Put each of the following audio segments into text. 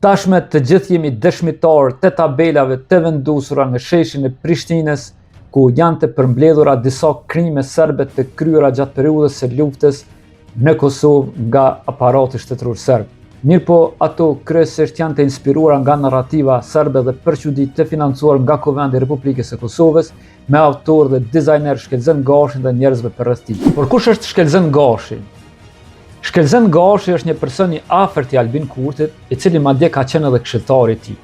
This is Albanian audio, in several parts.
Tashmë të gjithë jemi dëshmitarë të tabelave të vendosura në sheshin e Prishtinës, ku janë të përmbledhura disa krime serbe të kryera gjatë periudhës së luftës në Kosovë nga aparati shtetëror serb. Mirëpo, ato kryesisht janë të inspiruara nga narrativa serbe dhe për çudi të financuar nga Kuvendi i Republikës së Kosovës, me autor dhe dizajner Shkëlzen Gashin dhe njerëzve përreth tij. Por kush është Shkëlzen Gashi? Shkëlzen Gashi është një person i afërt i Albin Kurtit, i cili madje ka qenë edhe këshilltar i tij.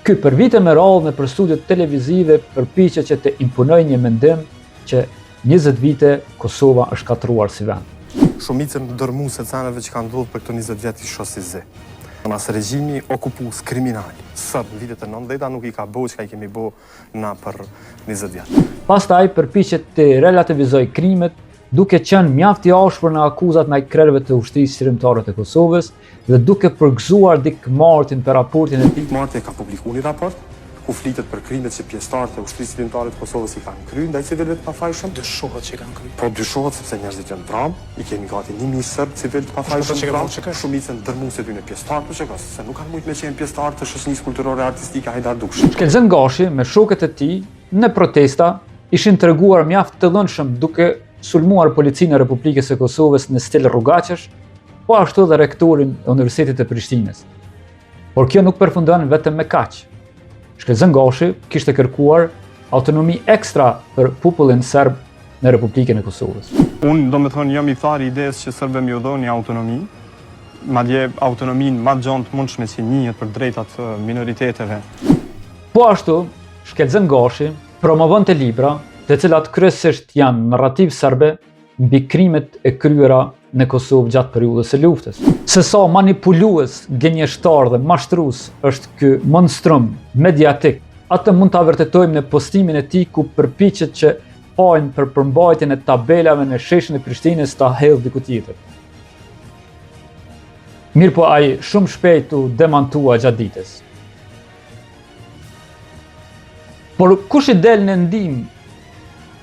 Ky për vite me radhë nëpër studiot televizive përpiqet që të imponojë një mendim që 20 vite Kosova është shkatërruar si vend. Shumicën dërrmuese të seneve që kanë ndodhur për këto 20 vjet i shoh si zi. As regjimi okupues kriminal serb në vitet e 90-ta nuk i ka bo çka i kemi bo na për 20 vjet. Pastaj përpiqet të relativizojë krimet duke qenë mjaft i ashpër në akuzat ndaj krerëve të ushtrisë çlirimtare të Kosovës dhe duke përgëzuar Dick Martin për raportin e tij. Marty e ka publikuar një raport ku flitet për krimet që pjesëtarët e ushtrisë çlirimtare të Kosovës i kanë kry ndaj civilëve të pafajshëm. Dyshohet që i kanë kry. Po dyshohet sepse njerëzit janë vramë, i kemi gati 1000 serbë civilë të pafajshëm të vramë, shumicën dërrmuese të tyre pjesëtarë të UÇK-së, se nuk kanë mujt me qenë pjesëtarë të shoqërisë kulturore artistike Hajdar Dushi. Shkëlzen Gashi me shokët e tij në protesta ishin treguar mjaft të dhunshëm duke sulmuar policinë e Republikës së Kosovës në stil rrugaçësh, po ashtu edhe rektorin e Universitetit të Prishtinës. Por kjo nuk përfundon vetëm me kaq. Shkëlzen Gashi kishte kërkuar autonomi ekstra për popullin serb në Republikën e Kosovës. Unë, do me thonë, jam ithtar i idesë që serbëve me ju dhonë një autonomi, madje autonominë ma të gjanë të mundshme që njihet për drejtat minoriteteve. Po ashtu, Shkëlzen Gashi promovonte libra, të cilat kryesisht janë narrativë serbe mbi krimet e kryera në Kosovë gjatë periudhës së luftës. Se sa manipulues, gënjeshtar dhe mashtrues është ky monstrum mediatik, atë mund ta vërtetojmë në postimin e tij ku përpiqet që fajin për përmbajtjen e tabelave në sheshin e Prishtinës ta hedhë diku tjetër. Mirëpo ai shumë shpejt u demantua gjatë ditës. Por kush i del në ndihmë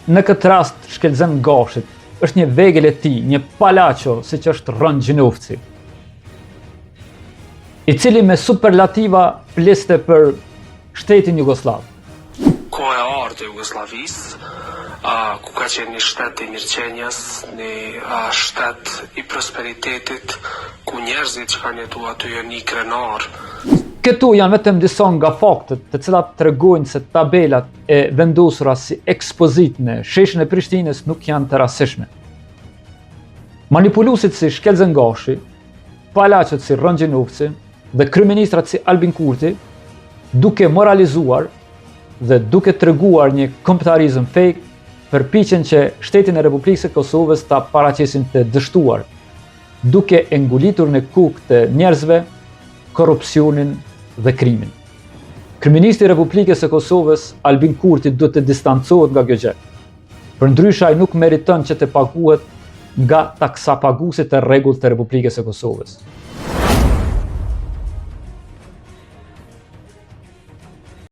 në këtë rast Shkëlzen Gashit, është një vegël e tij, një palaço, siç është Rron Gjinovci, i cili me superlativa fliste për shtetin jugosllav. Koha e artë e Jugosllavisë, ku ka qenë një shtet i mirëqenies, një shtet i prosperitetit, ku njerëzit që kanë jetu aty janë ni krenarë. Këtu janë vetëm disa nga faktet të cilat tregojnë se tabelat e vendosura si ekspozitë në sheshin e Prishtinës nuk janë të rastësishme. Manipuluesit si Shkëlzen Gashi, palaçot si Rron Gjinovci dhe kryeministrat si Albin Kurti, duke moralizuar dhe duke treguar një kombëtarizëm fake, përpiqen që shtetin e Republikës së Kosovës ta paraqesin të dështuar, duke e ngulitur në kokë të njerëzve korrupsionin dhe krimin. Kryeministri i Republikës së Kosovës, Albin Kurti, duhet të distancohet nga kjo gjë. Përndryshe ai nuk meriton që të paguhet nga taksapaguesit e rregullt të Republikës së Kosovës.